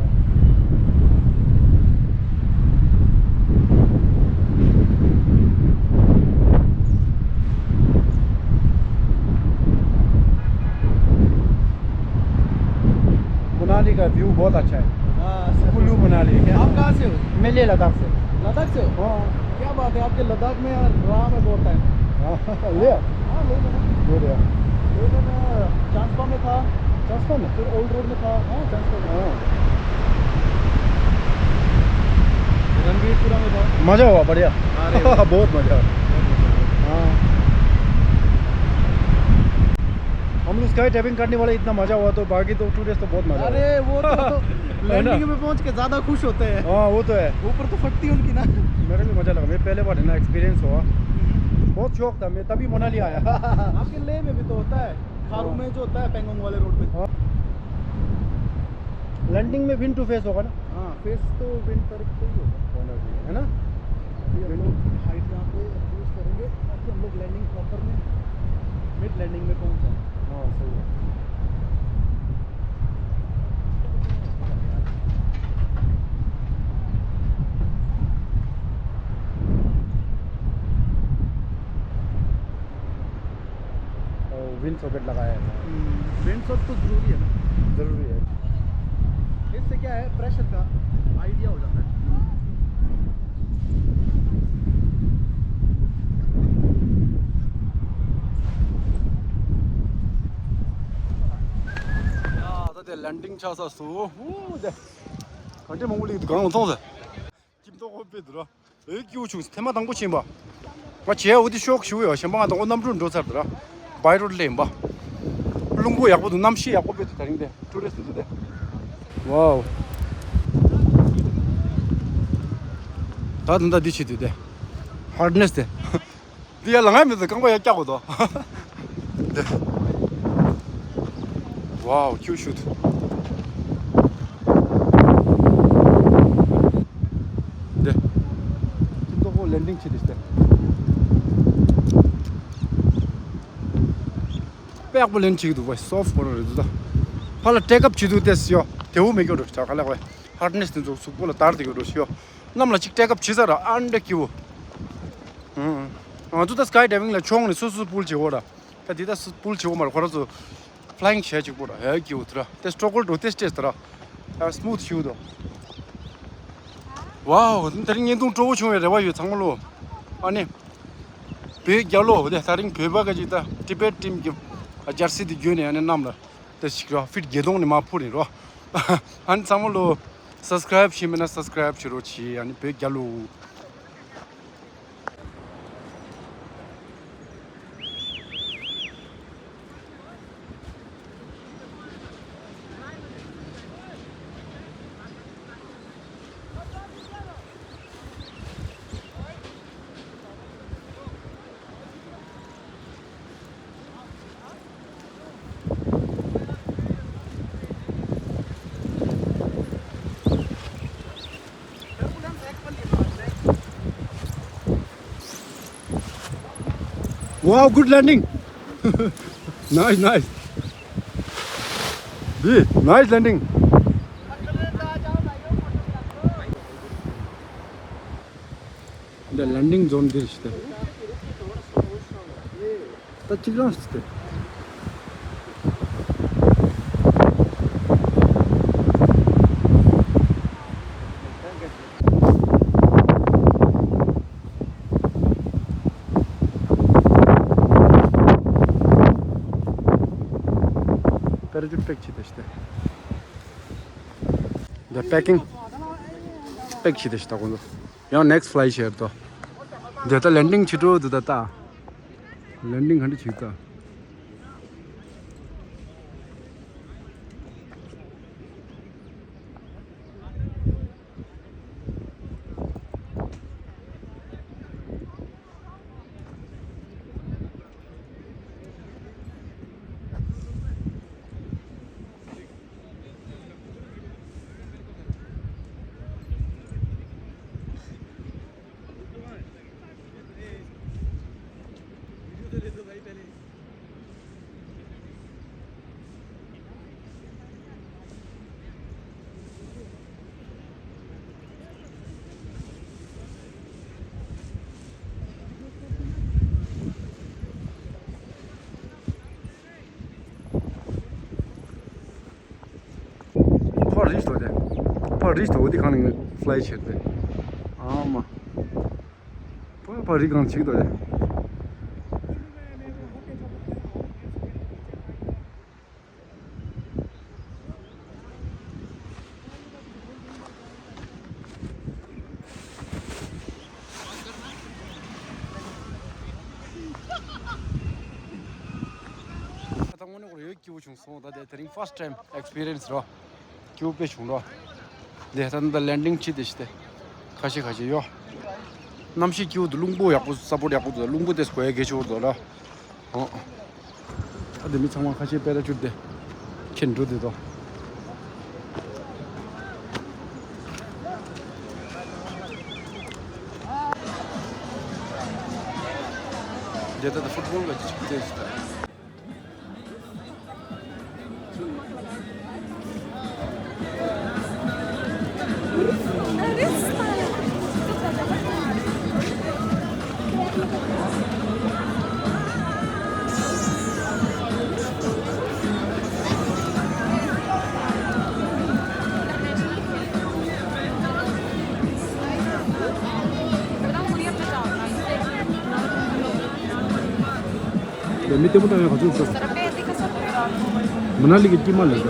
मनाली का व्यू बहुत अच्छा है। हाँ, सर। कुल्लू मनाली क्या? आप कहाँ से हो? मैं लेह लद्दाख से। लद्दाख से हो? हाँ। क्या बात है, आपके लद्दाख में यार रहा मैं बहुत टाइम। हाँ, लिया? हाँ, ले लेना। ले लिया। ले लेना, चांसपा में था। चांसपा में? फिर ओल्ड रोड में था। हाँ, चांसपा में। हाँ। रणबीरपुरा में था। मज़ा हुआ, बढ़िया। अरे वाह। बहुत मज़ा। हाँ। हम लोग स्काई डाइविंग करने वाले, इतना मज़ा हुआ, तो बाकी तो टू डेज तो बहुत मज़ा आया। अरे, वो तो, तो है ना? लैंडिंग में पहुंच के ज्यादा खुश होते हैं। हाँ, वो तो है। ऊपर तो फटती है उनकी ना। मेरे भी मज़ा लगा, मैं पहले बार है ना, एक्सपीरियंस हुआ। हम्म। बहुत शौक था, मैं तभी मनाली आया। आपके लेह में भी तो होता है, खारू हाँ। में जो होता है, पेंगोंग वाले रोड पे। हाँ। लैंडिंग में विंड टू फेस होगा ना? हाँ, फेस तो विंड तरफ से ही होगा। होना चाहिए, है ना? अभी हम लोग हाइट यहाँ पे रिड्यूस करेंगे, ताकि हम लोग लैंडिंग प्रॉपर में, मिड लैंडिंग में पहुँच जाए। हाँ, सही है। और विंड सॉकेट लगाया है। हम्म, विंड सॉकेट तो ज़रूरी है ना। ज़रूरी है। इससे क्या है, प्रेशर का आइडिया हो जाता है। དེ་ལན་ཌིང་ཆགས་ས་སུ། ཧུ་དེ། ག་འདྲ་མང་པོ་ལིག་གང་ལ་མཐོང་ཟེར། ཁྱིམ་ཐོག་ཁོ་པེ་དུ་ར། ཨེ་སྐྱིད་པོ་བྱུང་། ཐེངས་མ་དང་པོ་ཕྱིན་པ། ང་བྱས་འོ་དེ་ཤོག་ཞུ་ཡོད། གཞན་པ་ང་དང་པོ་གནམ་གྲུར་འགྲོ་ཚར་དུ་ར། བའི་རོ་ཌི་ལ་ཡིན་པ། རླུང་བུ་ཡག་པོ་འདུག་གནམ་གཤིས་ཡག་པོ་དཔེ་འདུག་ད་རིང་དེ་ཊུ་རི་སི་ཊི་འདུག་དེ། ཝའོ། ད་ད་ད་འདི་བྱེད་དུས་དེ། ཧར་ནེ་སི་དེ། འདི་ཡ་ལ་ང་མི་ཚེ་རྐང་པ་ཡ་སྐྱག་གོ་དོ། འདི། ཝའོ་ཁྱུ་ཤུད། འདི། ཁྱིམ་ཐོག་ཁོ་ལན་ཌིང་བྱེད་དེ་ཤི། དཔེ་ཡག་པོ་ལན་བྱེད་ཀྱི་འདུག་བ། སོ་ཕུ་ཁོ་རང་རེད་འདུག་ད། ཕར་ལ་ཊེག་ཨབ་བྱེད་དུས་དེ་སི་ཡོ། དེ་འུ་མེ་སྐྱོ་འགྲོ་ཆ་ག་ལ་བ། ཧར་ནེ་སི་དེ་ཚོ་གཟུགས་པོ་ལ་དར་དེ་སྐྱོ་འགྲོ་སི་ཡོ། གནམ་ལ་གཅིག་ཊེག་ཨབ་བྱེད་ས་ར་ཨ་འདྲ་སྐྱིད་པོ། ཨང་། ང་ཚོ་ད་སི་ཀའི་ཌའི་ཝིང་ལ་མཆོང་ནས་སོ་སོ་པུལ་བྱེད་འོ་ར། ད་དེ་ད་སུ་པུལ་བྱེད་འོ་མ་ར་ཁོ་ར་ཚོ། ཕི་ལའིང་བྱས་གཅིག་པོ་ར་ཧེ་སྐྱིད་པོ་དེ་ར། དེ་སྤྲོ་ཀོལ་འགྲོ་དེ་སྟེས་དེ་ར། ཨ་སི་མུ་ཐི་ཤིག་འདུག་ཝའོ། དེ་རིང་བརྙན་ཐུང་སྤྲོ་བོ་བྱུང་བའི་རེ་བ་ཡོད་ཚང་མ་ལོ། ཨ་ནི། བོད་རྒྱལ་ལོ་དེ་ད་རིང་བོད་པ་ག་ཅིག་ད་ཊི་བེཊ་ཊིམ་གྱི་ཇར་སི་དེ་བརྒྱུད་ནས་ཨ་ནི་གནམ་ལ་དེ་ཞིག་ར་ཕིཊ་བརྒྱད་སྟོང་ནས་མར་འཕུར་ནས་རོ། ཨ་ནི་ཚང་མ་ལོ། སབ་སི་ཀ་རའིབ་བྱས་མེད་ན་སབ་སི་ཀ་རའིབ་བྱེད་རོགས་གྱིས། ཨ་ནི་བོད་རྒྱལ་ལོ། Wow, good landing. Nice, nice. B, nice landing. འདི་ལན་ཌིང་ཛོན་འདིར་ཞིག་སྟེ། ད་གཅིག་རང་ཞིག་སྟེ། པེ་ར་ཤུཊ་པེག་བྱེད་དེ་ཞིག་སྟེ། འདི་པེ་ཀིང་པེག་བྱེད་དེ་ཞིག་ད་གོ་འདུག་ཡང་ནེག་སི་ཕི་ལའི་ཊི་བྱེད་དོ། འདི་ད་ལན་ཌིང་བྱེད་འགྲོ་འདུག་ད་ད། ལན་ཌིང་ག་འདྲ་བྱེད་ད། ཕར་རིས་དོ་དེ། ཕར་རིས་དོ་དེ་གང་ནས་ཕི་ལའི་ཊི་བྱེད་དེ། ཨ་མ། ཕར་ཕར་རིས་གང་ཅིག་དོ་དེ། ད་དངོས་གནས་ཁོ་ཡོད་སྐྱིད་པོ་བྱུང་སོང་། ད་དེ་དེ་རིང་first time experience རོ། སྐྱིད་པོ་དཔེ་བྱུང་རོ། དེ་ད་ད་ལན་ཌིང་ཅི་དེ་ཞིག་སྟེ། ཁ་ཤས་ཁ་ཤས་ཡོ། གནམ་གཤིས་སྐྱིད་པོ་འདུག་རླུང་བུ་ཡག་པོ་ས་པོར་ཡག་པོ་འདུག་རླུང་བུ་དེ་གོ་ཡ་གལ་ཆེ་བོ་འདུག་ར། ཨོ། ད་དེ་མི་ཚང་མ་ཁ་ཤས་པེ་ར་ཤུཊ་དེ་ཁྱེར་འགྲོ་དེ་དོ། དེ་ད་ད་ཕུཊ་བོལ་ག་ཅིག་དེ་ཞིག་ད། མི་ལྟད་མོ་བཏང་ཡག་ག་ཚོད་འདུག་མ་ན་ལི་གི་སྐྱིད་མ་ལེགས་ད།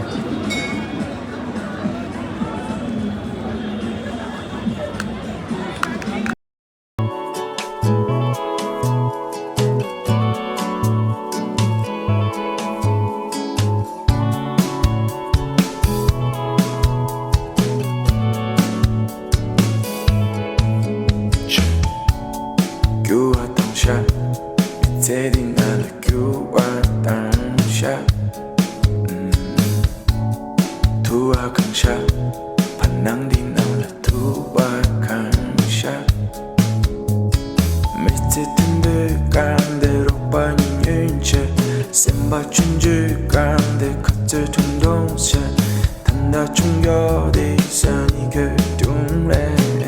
ཤ། བར་སྣང་འདི་ནང་ལ་ཐུག་པ་གང་ཤ། མི་ཚེ་དུད་འགྲོའི་སྐར་འདི་རོགས་པ་གཉིས་ཉོན་ཆེ། སེམས་པ་ཆུང་ཆུང་སྐར་འདི་ཁ་ཚོད་ཐུང་ཐུང་ཤ། ད་ལྟ་ཆུང་ཡོད་དེ་ས་ནི་གོས་དུང་རེད།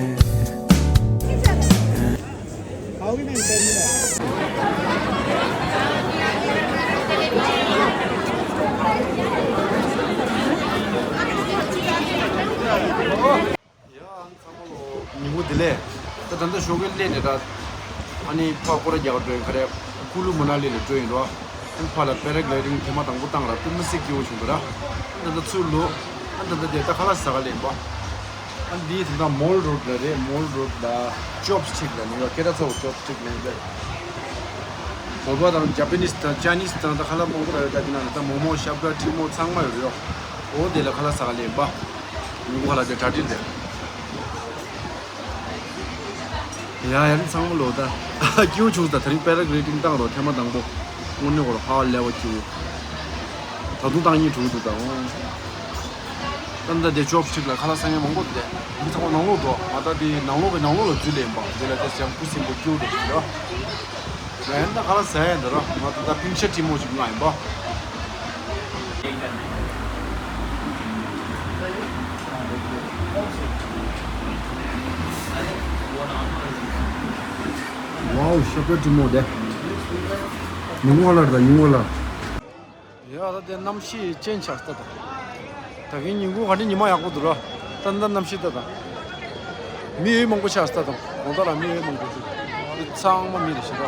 ཉིན་མོ་བདེ་ལེགས། ད་ད་ལྟ་ཞོགས་ཀས་སླེབས་ནས་ད། ཨ་ནི་ཕར་སྐོར་ར་རྒྱག་འགྲོ་ཡིན། ག་རེ། ཀུ་ལུ་མ་ན་ལི་ལ་འགྲོ་ཡིན་རོ། ཨ་ནི་ཕར་ལ་པེ་ར་གི་ལའི་ཌིང་ཐེངས་མ་དང་པོ་བཏང་ར་དཔེ་མི་སྲིད་སྐྱིད་པོ་བྱུང་འདུག་ར། ཨ་ད་ལྟ་ཚུར་ལོག་ཨ་ད་ལྟ་དེ་ད་ཁ་ལག་ཟ་ག་སླེབས་པ། ཨ་འདི་ད་ལྟ་མོལ་རོཌ་ལ་རེད། མོལ་རོཌ་ལ་ཅོབ་སི་ཊིག་ལ་ནི་ཡོད། སྐད་གྲགས་ཚ་བོ་ཅོབ་སི་ཊིག་ལ་ཡོད། བོད་པ་དང་ཇ་པ་ནིས་དང་ཅའི་ནིས་དང་ད་ཁ་ལག་མང་པོ་ར་ཡོད། ད་འདི་ནང་ལ་ད་མོག་མོག་ཤ་བཀྲ་ཁྲི་མོག་ཚང་མ་ཡོད་རེད། འོ་དེ་ལ་ཁ་ལག་ཟ་ག་སླེབས་པ། ཉིན་གུང་ཁ་ལག་དེ་གྲ་སྒྲིག་རེད། ཡ་ཡ་ནི་ཚང་མ་ལོ་ད། སྐྱིད་པོ་བྱུང་ད། དེ་རིང་པེ་ར་གི་ལའི་ཌིང་བཏང་རོགས་ཐེངས་མ་དང་པོ། དངོས་གནས་ཁོ་རང་ཧ་ལས་པ་སྐྱིད་པོ། ད་དུང་བཏང་སྙིང་བྲོ་གི་འདུག་ད་འོང་། ད་ལྟ་དེ་ཅོབ་སི་ཊིག་ལ་ཁ་ལག་ཟ་མཁན་མང་པོ་འདུག་སྟེ། མི་ཚང་མ་ནང་ལོགས་འགྲོ། ང་ད་དེ་ནང་ལོགས་པའི་ནང་ལོགས་ལ་འཛུལ་ལེ་ཡིན་པ། དེ་ལ་དེ་ཡང་ཁུ་སིམ་པོ་སྐྱིད་པོ་འདུག་ཟེར་རོ། ང་ཡང་ད་ཁ་ལག་ཟ་ཡ་འདི་རོ། ང་ད་ད་པིང་ཤ་ཁྲི་མོ་ཞིག་ང་ཡིན་པ། ཝའོ་ཤ་བཀྲ་ཁྲི་མོ་དེ། ཉིན་གུང་ལ་ད་ཉིན་གུང་ལ། ཡ་ད་དེ་གནམ་གཤིས་ཅན་ཆགས་ས་ད། ད་གིན་ཉིན་གུང་ག་འདྲ་ཉི་མ་ཡག་པོ་འདུག་ར། ད་ད་གནམ་གཤིས་ད་ད། མི་ཡོད་མང་པོ་ཆགས་ས་ད། དགོང་དག་ལ་མི་ཡོད་མང་པོ་འདུག་འདི་ཚང་མ་མི་རེད་ཤི་ར།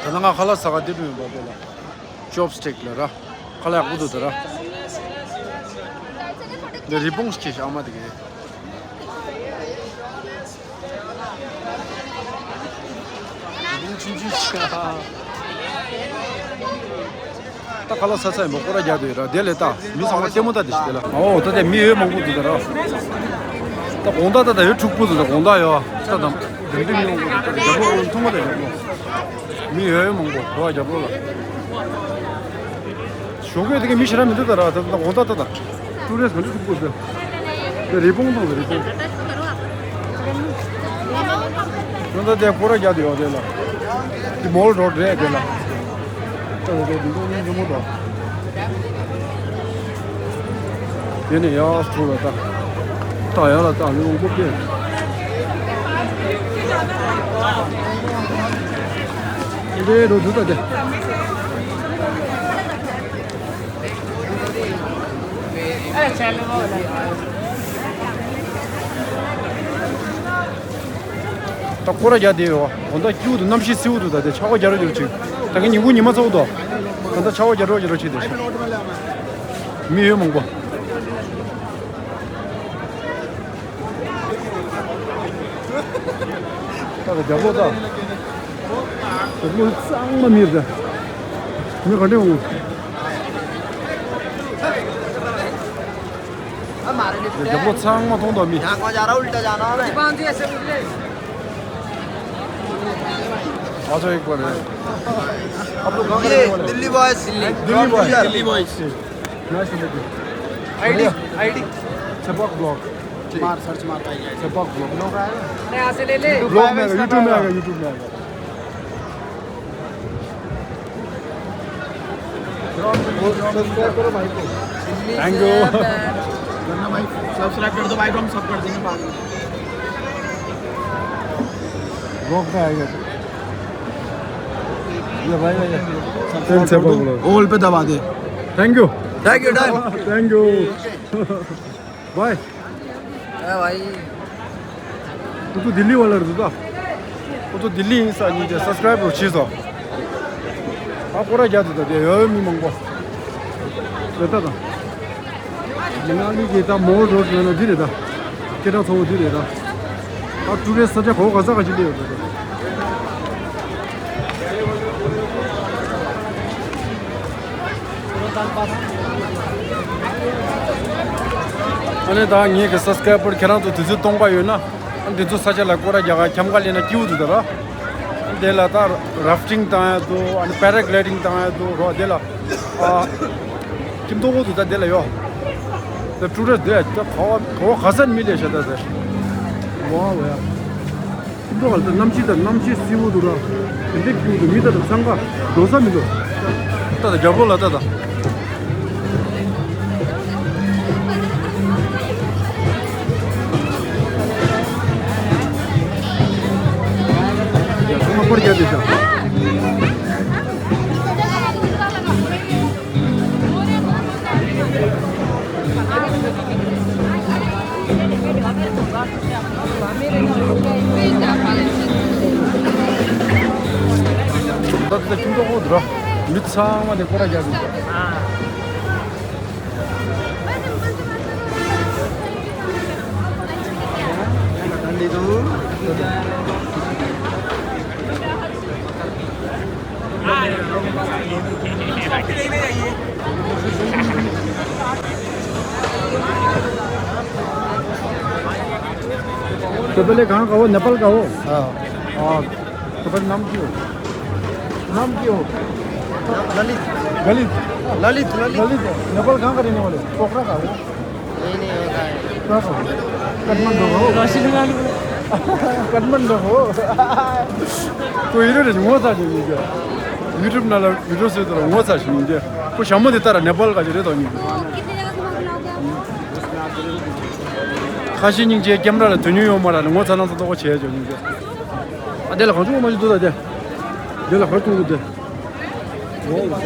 ད་ནང་ང་ཁ་ལག་ཟ་ག་འདི་འགྲོ་ཡིན་པ་དེ་ལ། ཅོབ་སི་ཊིག་ལ་ར། ཁ་ལག་ཡག་པོ་འདུག་ད་ར། འདི་རི་བོང་སྐྱེས་ཤག་ཨ་མ་དེ་གི། ད་ཁ་ལག་ཟ་ས་ཡིན་པ་སྐོར་ར་རྒྱག་དུས་ར་དེ་ལས་ད་མི་ཚང་མ་ལྟད་མོ་ལྟ་དེ་ཞིག་དེ་ལ། ཨོ་ད་དེ་མི་ཡོད་མང་པོ་འདུག་ད་ར། ད་དགོང་དག་ད་ད་ཡོད་འཁྲུག་པོ་འདུག་ད་དགོང་དག་ཡོད་ད་ད་དེ་འདྲ་མི་མང་པོ་འདུག་ད་རྒྱབ་ལོགས་མཐོང་མ་ད་རྒྱབ་ལོགས་མི་ཡོད་མང་པོ་འགྲོ་བ་རྒྱབ་ལོགས་ལ། ཞོགས་ཀས་དེ་ག་མི་ཞེ་དྲག་མི་འདུག་ད་ར། ད་ད་དགོང་དག་ད་ད་ཀྲུ་རི་སི་ཊི་ག་འདྲ་ཐུག་པོ་ཟེར། དེ་རི་བོང་དང་རི་བོང་། ད་ད་དེ་སྐོར་ར་རྒྱག་དེ་ཡོད་དེ་ལ། དེ་མོལ་རོཌ་རེད་དེ་ལ། ད་ད་དེ་འདུག་ཉིན་རི་མོ་དང་། དེ་ནས་ཡར་འགྲོ་ལ་ད། ད་ཡར་ལ་ད་ནི་འོང་པོ་སྐྱེ། དེ་འགྲོ་འདུག་ད་དེ། ད་སྐོར་ར་རྒྱག་བསྡད་ཡོད། དགོང་དག་སྐྱིད་པོ་འདུག་གནམ་གཤིས་བསིལ་པོ་འདུག་ད་དེ་ཆར་པ་རྒྱག་རོགས་རྒྱག་རོགས་བྱེད། ད་གིན་ཉིན་གུང་ཉི་མ་ཚ་པོ་འདུག་གང་ལྟར་ཆར་པ་རྒྱག་རོགས་རྒྱག་རོགས་བྱེད་དེ། མི་ཡོད་མང་པོ། ད་ད་རྒྱབ་ལོགས་ད། རྒྱབ་ལོགས་གཙང་མ་མི་རེད་ད། མི་ག་འདྲ་འོང་། རྒྱབ་ལོགས་ཚང་མ་མཐོང་དང་མི། यहाँ कौन जा रहा है? उल्टा जाना है। आ जाओ एक बार। आप लोग कहाँ ये रहने वाले? Delhi boys. Delhi boys. Delhi boys. Nice to meet you. ID, ID. छपक ब्लॉग। मार, सर्च मार पाएंगे। छपक ब्लॉग। ब्लॉग आएगा? नहीं, यहाँ से ले ले। ब्लॉग में आएगा, YouTube में आएगा, YouTube में आएगा। सब्सक्राइब करो भाई को। Thank you. करना भाई, सब्सक्राइब कर दो भाई को, हम सब कर देंगे बाद में। ब्लॉग पे आएगा। ये भाई, भाई, ये। ऑल पे दबा दे। Thank you. Thank you, done. Thank you. Bye. ཨ་ཝའི། ཁོ་ཚོ་ལྡི་ལི་བ་ལ་རེད་འདུག་ད། ཁོ་ཚོ་ལྡི་ལི་ཡིན་ས་ཉིད་དེ་སབ་སི་ཀ་རའིབ་རོ་བྱས་སོ། ཨ་སྐོར་ར་རྒྱག་འདུག་ད་དེ་ཡོད་མི་མང་པོ། རེད་ད་ད། མ་ན་ལི་གི་ད་མོལ་རོཌ་ལ་ན་འདི་རེད་ད། སྐད་གྲགས་ཚ་བོ་འདི་རེད་ད། ཨ་ཀྲུ་རེ་ས་ཆ་གོ་ག་ས་ག་ཅིག་སླེབས་ཡོད་ད་ད། ཨ་ནི་ད་ངེད་ཀྱི་སབ་སི་ཀ་རའི་བར་ཁྱེད་རང་ཚོ་དུས་ཚོད་སྟོང་པ་ཡོད་ན། ཨ་འདི་ཚོ་ས་ཆ་ལ་སྐོར་ར་རྒྱག་ག་འཁྱམ་ག་སླེབས་ན་སྐྱིད་པོ་འདུག་ད་ར། ཨ་དེ་ལ་ད་ར་ཕ་ཊིང་བཏང་ཡ་འདུག་ཨ་ནི་པེ་ར་གི་ལའི་ཌིང་བཏང་ཡ་འདུག་རོ་དེ་ལ། ཨ། ཁྱིམ་ཐོག་གོ་དུ་ད་དེ་ལ་ཡོ། ད་ཀྲུ་རེ་དེ་ད་ག་བ་ག་བ་ག་ས་མི་ལས་ཤ་ད་ཟེར། ཝ་ཝ་ཡ། ཁྱིམ་ཐོག་ག་ལ་ད་གནམ་གཤིས་ད་གནམ་གཤིས་བསིལ་པོ་འདུག་ར། དེ་འདྲའི་ཁྱིམ་དུ་མི་ད་ད་འཚང་ཁ་འགྲོ་ས་མི་འདུག་ད་ད་རྒྱབ་ལོགས་ལ་ད་ད། ཡ་ཚང་མ་པར་རྒྱབ་དེ་ཤ། ད་ད་ཁྱིམ་ཐོག་གོ་དུ་ར། མི་ཚང་མ་དེ་སྐོར་ར་རྒྱག་གི། ཁྱོད་པེ་ལེ་གང་ག་བོ་ནེ་པཱལ་ག་བོ། ཨ། ཨ། ཁྱོད་པེ་ནམ་གི་ཡོ། ནམ་གི་ཡོ། ལ་ལི། ལ་ལི། ལ་ལི། ལ་ལི། ནེ་པཱལ་གང་ག་རེ་ནེ་བ་ལེ། པོ་ཁ་ར་ག་བོ། ཀ་ཐ་མན་ཌུ་ཧོ། ཀ་ཐ་མན་ཌུ་ཧོ། ཁོ་ཡི་རོ་རེ་ངོ་ཚ་ཞིག་ཡིན་གྱི། ཡུ་ཊུབ་ནང་ལ་བི་ཌིའོ་བཟོས་དུས་ལ་ངོ་ཚ་ཞིག་ཡིན་གྱི། ཁོ་ཞྭ་མོ་དེ་ལྟར་ནེ་པཱལ་ག་ཅིག་རེད་དོ་ཉིན། ཁ་ཤས་སྙིང་རྗེ་ཀེམ་ར་ལ་དོན་སྙིང་ཡོད་མ་ར་ལ་ངོ་ཚ་ན་ཚ་ཏོག་ཅིག་བྱས་ཅོ་སྙིང་རྗེ། ཨ་དེ་ལ་གང་བྱུང་མ་ཞིག་འདུག་ད་དེ། དེ་ལ་གར་ཐུག་འདུག་དེ། ཨོ། ཨོ།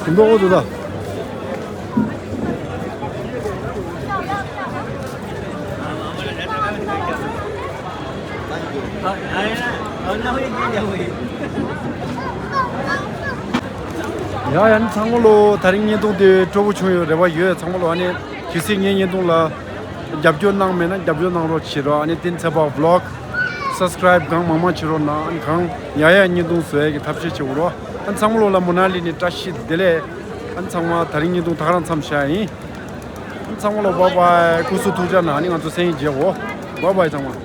ཁྱིམ་ཐོག་གོ་དུ་ད། ཡ་ཡ་ནི་ཚང་མ་ལོ་དེ་རིང་བརྙན་ཐུང་དེ་སྤྲོ་པོ་བྱུང་ཡོད་རེ་བ་ཡོད། ཚང་མ་ལོ་ཨ་ནི་གལ་སྲིད་ངའི་བརྙན་ཐུང་ལ་རྒྱབ་སྐྱོར་གནང་མེད་ན་རྒྱབ་སྐྱོར་གནང་རོགས་བྱེད་རོགས། ཨ་ནི་བསྟན་འཚེར་བ་ཝི་ལོག་སབ་སི་ཀ་རའིབ་གང་མང་མང་བྱེད་རོགས་གནང་། ཨ་ནི་གང་ཡ་ཡ་བརྙན་ཐུང་བཟོ་ཡ་གི་ཐབས་ཤེས་བྱེད་འོ་རོགས། ཨ་ནི་ཚང་མ་ལོ་ལ་མོ་ན་ལི་ནི་བཀྲ་ཤིས་བདེ་ལེགས། ཨ་ནི་ཚང་མ་དེ་རིང་བརྙན་ཐུང་ད་ག་རང་མཚམས་བཞག་ཡིན། ཨ་ནི་ཚང་མ་ལོ་བཱའི་བཱའི། སྐུ་གཟུགས་ཐུགས་ཅག་གནང་། ཨ་ནི་ང་ཚོ་སེང་ཡིན་མཇལ་གོ། བཱའི་བཱའི་ཚང་མ།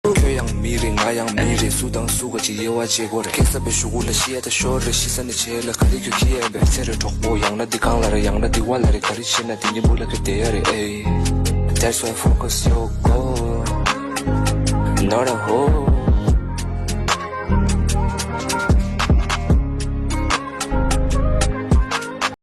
ཁྱོད་ཡང་མི་རེད། ང་ཡང་མི་རེད། སུ་དང་སུ་ག་ཅིག་དབྱེ་བ་འབྱེད་དགོས་རེད། སྐད་གསར་པའི་གཞུག་གུ་ལ་ཤི་ཡ་ད་ཤོར་རེད། ཤི་ས་ནས་བྱེད་ལ་ག་རེ་ཁྱོད་ཁྱི་ཡན་པས་ཚེ་རེད་གྲོགས་པོ། ཡང་ན་འདི་གང་ལ་རེད། ཡང་ན་འདི་བ་ལ་རེད། ག་རེ་བྱེད་ན་འདི་གཉིས་པོ་ལ་ཁྱོད་བསྡད་ཡ་རེད། ཨེ། That's why focus your goal, not a hole.